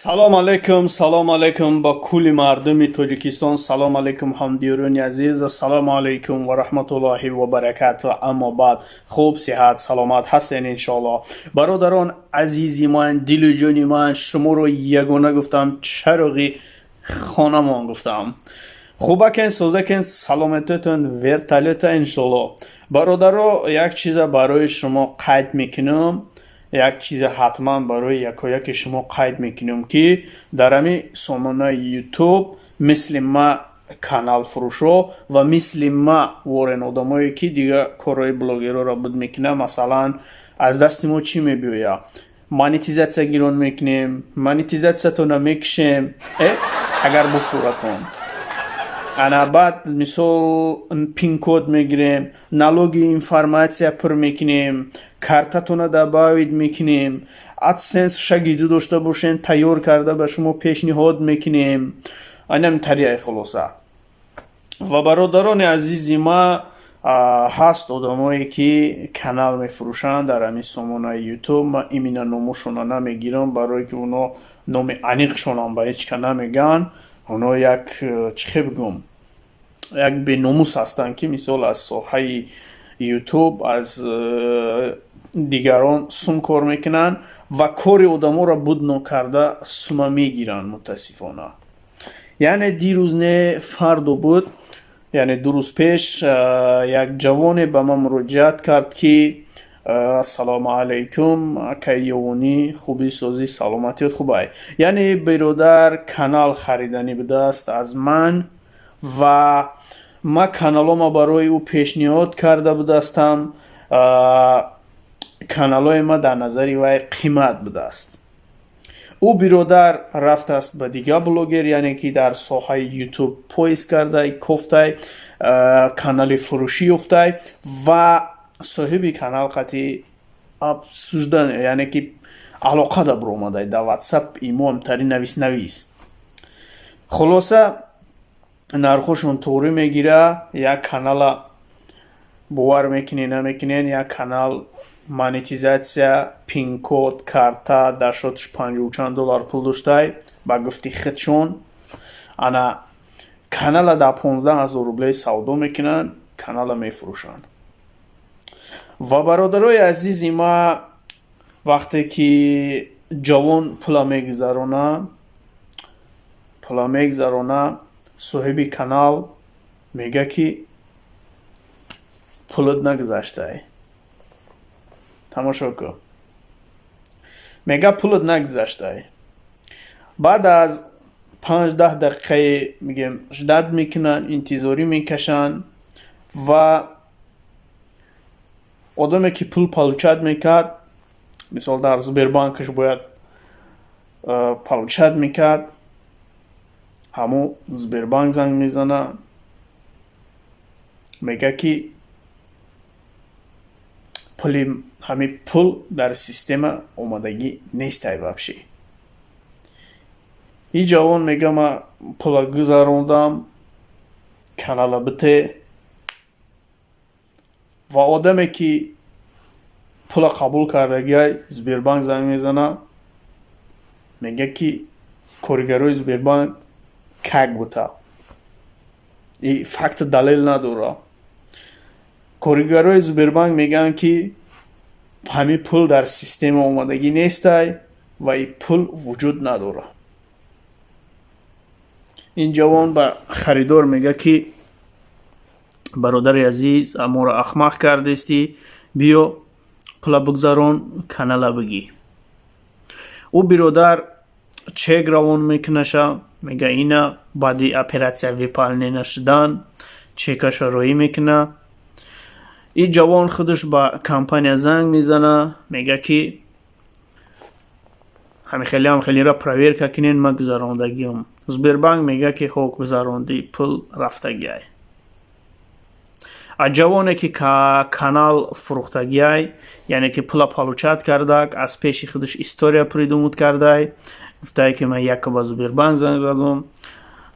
Салом алейкум, салом алейкум ба кулли мардуми Тоҷикистон, салом алейкум, ҳамдиёрони азиз, ассалому алейкум ва раҳматуллоҳи ва баракату. Аммо баъд, хуб, сиҳат, саломат ҳастен, иншоалло. Бародарон азизи ман, дилу ҷони ман, шуморо ягона гуфтам, чароғи хонамон гуфтам. Хубакен, созакен, саломатитон, вертолёта, иншоалло. Бародаро, як чиза барои шумо қайд мекунам, як чизе ҳатман барои якояки шумо қайд мекунем, ки дар ҳами сомонаи Ютуб мисли ма каналфурӯшо ва мисли ма ворен одамое, ки дигар корҳои блогерора буд мекунад. Масалан, аз дасти мо чӣ мебиёяд? Монетизатсия гирон мекунем, монетизатсиятона мекушем, агар буфуратон. Ана баъд, мисол, пин-код мегирем, налоги информатсия пур мекунем, картатона добавить мекунем, AdSense шагиду дошта бошен, тайёр карда ба шумо пешниҳод мекунем. Анам тарияи хулоса. Ва, бародарони азизи ма, ҳаст одамое, ки канал мефурӯшанд дар ҳамин сомонаи Ютуб. Ман именно номошона намегирам, барое ки оно номи аниқшонам ба ҳеҷ ка намегӯянд. Оно як, чӣ хел бигӯм, як беномус ҳастанд, ки мисол аз соҳаи Ютуб аз дигарон сум кор мекунанд ва кори одаморо буд нокарда сума мегиранд, мутаассифона. Яъне дирӯз не, фардо буд, яъне 2 рӯз пеш, як ҷавоне ба ман муроҷиат кард, ки ассалому алайкум, акаи Ёвонӣ, хубӣ, созӣ, саломатиёт хубай. Яъне биродар канал хариданӣ будааст аз ман ва ман каналома барои ӯ пешниҳод карда будастам. Каналҳои ма дар назари вай қимат будааст. Ӯ биродар рафтааст ба дигар блогер, яъне ки дар соҳаи Ютуб поиск кардай, кофтай, канали фурӯшӣ ёфтай ва соҳиби канал қати обсуждать, яъне ки алоқа да биромадай дар Ватсап, имо, ҳамтари навис навис. Хулоса, нархошон тоғрӣ мегира. Як канала, бовар мекунед, намекунед, як канал, монетизатсия, пин-код, карта, дар шотиш панҷоҳу чанд доллар пул доштай, ба гуфти худшон. Ана канала дар 15 000 рублей савдо мекунанд, канала мефурӯшанд. Ва, бародарои азизи ма, вақте ки ҷавон пула мегузарона, пула мегузарона, соҳиби канал мега, ки пулат нагузаштай. Тамошо кун, мега, пулат нагузаштай. Баъд аз 5-10 дақиқае, мегем, ждать мекунанд, интизорӣ мекашанд ва одаме, ки пул получать мекард, мисол, дар Сбербанкаш бояд получать мекард, ҳамун Сбербанк занг мезана, мега, ки пули ҳамин пул дар система омадагӣ нестай вообще. И ҷавон мега, ман пула гузарондам, канала бите. Ва одаме, ки пула қабул кардагиай, Сбербанк занг мезана, мега, ки коргарои Сбербанк как бута и факт далел надора. Коргарои Сбербанк мегӯянд, ки ҳамин пул дар система омадагӣ нестай ва и пул вуҷуд надорад. Ин ҷавон ба харидор мега, ки бародари азиз, моро ахмақ кардестӣ, биё, пула бигзарон, канала бигӣ. Ӯ биродар чек равон мекунаша, мега, ина баъди оператсия выполнена нашудан чекаша роӣ мекуна. И ҷавон худаш ба компания занг мезана, мега, ки ҳамин хеле ҳам хелеро проверка кунен, ман гузарондагиам. Сбербанк мега, ки ҳо, гузарондӣ, пул рафтагиай. А ҷавоне, ки канал фурӯхтагиай, яъне ки пула получать кардак, аз пеши худаш история придумать кардай, гуфтае, ки ман яко ба Сбербанк занг задум,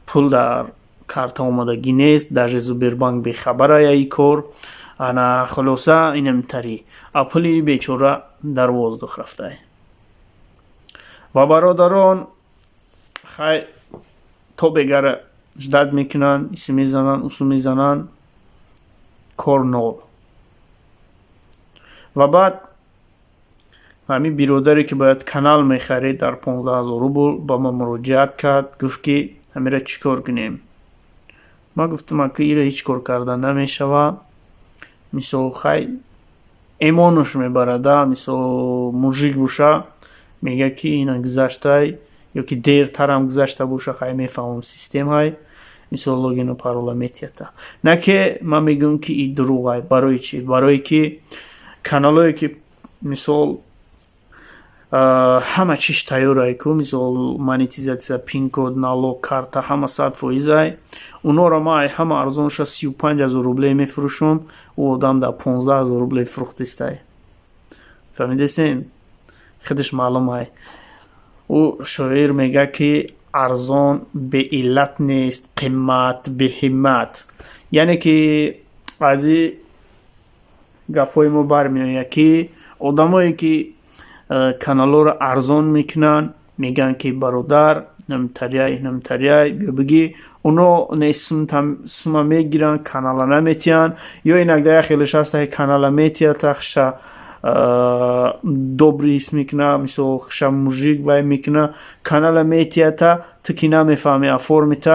пул дар карта омадагӣ нест, даже Сбербанк бехабарая и кор. Ана хулоса, инамтари, а пули бечора дар воздух рафтай. Ва, бародарон, Хай, то бегара ждать мекунанд, иси мезананд, усу мезананд, кор нол. Ва баъд ҳамин биродаре, ки бояд канал мехарид дар 15 000 рубл, ба ма муроҷиат кард, гуфт, ки ҳамира чӣ кор кунем? Ман гуфтам, ака, ира ҳеҷ кор карда намешава. Мисол, хай, эмонаш мебарада. Мисол, мужик боша, мега, ки ина гузаштай ё ки дертарам гузашта боша, хай, мефаҳмам, системай, мисол, логину парола метията. На ки ман мегӯям, ки и дурӯғай. Барои чӣ? Барое ки каналое, ки, мисол, ҳама чиш тайёрай ку, мисол, монетизатсия, пин-код, налог, карта, ҳама 100%-ай, унора ман ай ҳама арзонша 35 000 рубле мефурӯшам, ӯ одам дар 15 000 рубле фурӯхтистай. Фаҳмидестем? Худаш маълумай. Ӯ шоир мега, ки арзон беиллат нест, қимат беҳиммат. Яъне ки аз и гапҳои мо бармеояд, ки одамое, ки каналҳоро арзон мекунанд, мегӯянд, ки бародар, намтаряй, намтаряй, биё бигӣ, оно не сума мегиранд, канала наметиҳанд. Ё инакда як хелеш ҳаста, канала метиҳад, тахша добрый ҳис мекуна, мисол, хша мужик вай мекуна, канала метиҳата, ту ки намефаҳми оформить,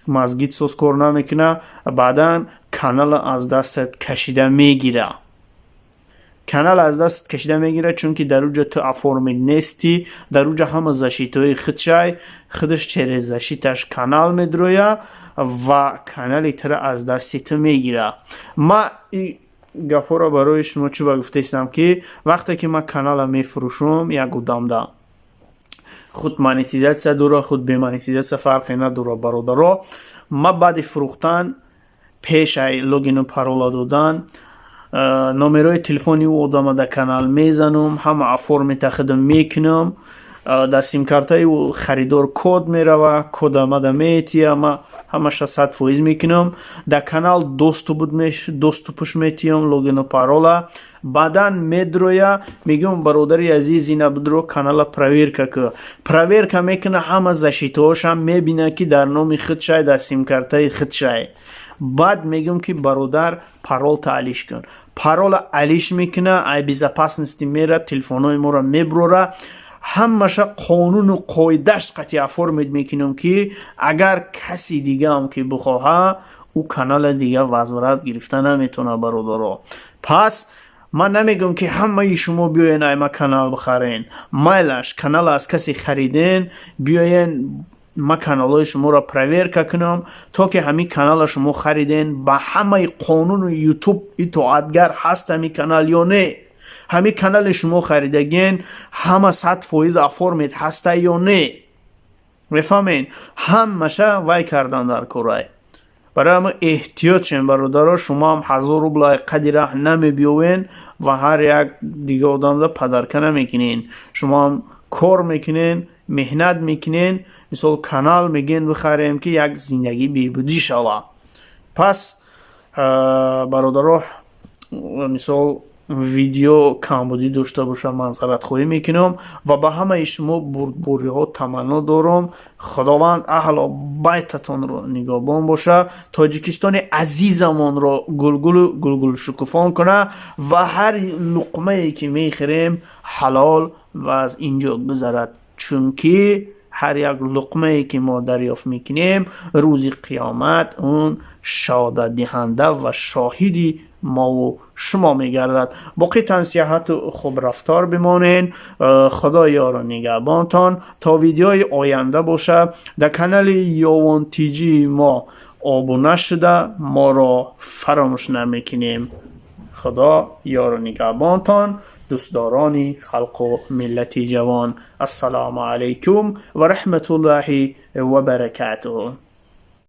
мозгит соз кор намекуна, баъдан канала аз дастат кашида мегира. Канал аз даст кашида мегирад, чунки дар уҷа ту оформить нестӣ. Дар уҷа ҳама защитаҳои худшай, худаш через защиташ канал медроя ва канали тура аз дасти ту мегира. Ма гапҳоро барои шумо чӣ ба гуфтаистам, ки вақте ки ман канала мефурӯшум як одамда, худ монетизатсия дора, худ бемонетизатсия, фарқе надора, бародаро, ма баъди фурӯхтан, пешай логину парола додан, номерои телефони ӯ одама дар канал мезанам, ҳама оформить худам мекунам. Дар симкартаи ӯ харидор код мерава, кода мада метия, ма ҳамаша 100% мекунам, дар канал доступш метиҳам, логину парола. Баъдан медроя, мегӯям: «Бародари азиз, ина бидро, канала проверка ку». Проверка мекуна, ҳама защитаҳошам мебина, ки дар номи худшай, дар симкартаи худшай. Баъд мегӯям, ки бародар, паролта алиш кун. Парола алиш мекуна, ай безопасности мера, телефонҳои моро меброра, ҳамаша қонуну қоидаш қатъи оформить мекунам, ки агар каси дигаам ки бихоҳа, ӯ канала дига возврат гирифта наметавона, бародаро. Пас ман намегӯям, ки ҳамаи шумо биёен айма канал бихарен. Майлаш, канала аз касе хариден, биёен, ман каналҳои шуморо проверка кунам, то ки ҳамин канала шумо хариден ба ҳамаи қонуну Ютуб итоатгар ҳаст ҳамин канал ё не, ҳамин канали шумо харидагин ҳама 100% оформить ҳаста ё не. Мефаҳмед? Ҳамаша вай кардан дар корай. Барои ҳама эҳтиёт шен, бародаро. Шумо ҳам 1000 рубла қади раҳ намебиёвен ва ҳар як дига одамда подарка намекунен. Шумо ҳам кор мекунен, меҳнат мекунен. Мисол, канал мегӯен бихарем, ки як зиндагӣ бебудӣ шава. Пас, бародаро, мисол, видео камбудӣ дошта бошад, маъзаратхоҳӣ мекунам ва ба ҳамаи шумо бурдбориҳо таманно дорам. Худованд аҳлу байтатонро нигоҳбон боша, Тоҷикистони азизамонро гулгулу гулгулшукуфон куна ва ҳар луқмае, ки мехӯрем, ҳалол ва аз ин ҷо гузарад, чунки ҳар як луқмае, ки мо дарёфт мекунем, рӯзи қиёмат он шаҳодатдиҳанда ва шоҳиди мову шумо мегардад. Боқӣ тансиҳату хубрафтор бимонен. Худо ёру нигаҳбонтон то видеои оянда боша. Дар канали Ёвон Тиҷии мо обуна шуда, моро фаромӯш намекунем. Худо ёру нигаҳбонтон, дӯстдорони халқу миллати ҷавон. Ассалому алайкум ва раҳматуллоҳи ва баракатуҳ.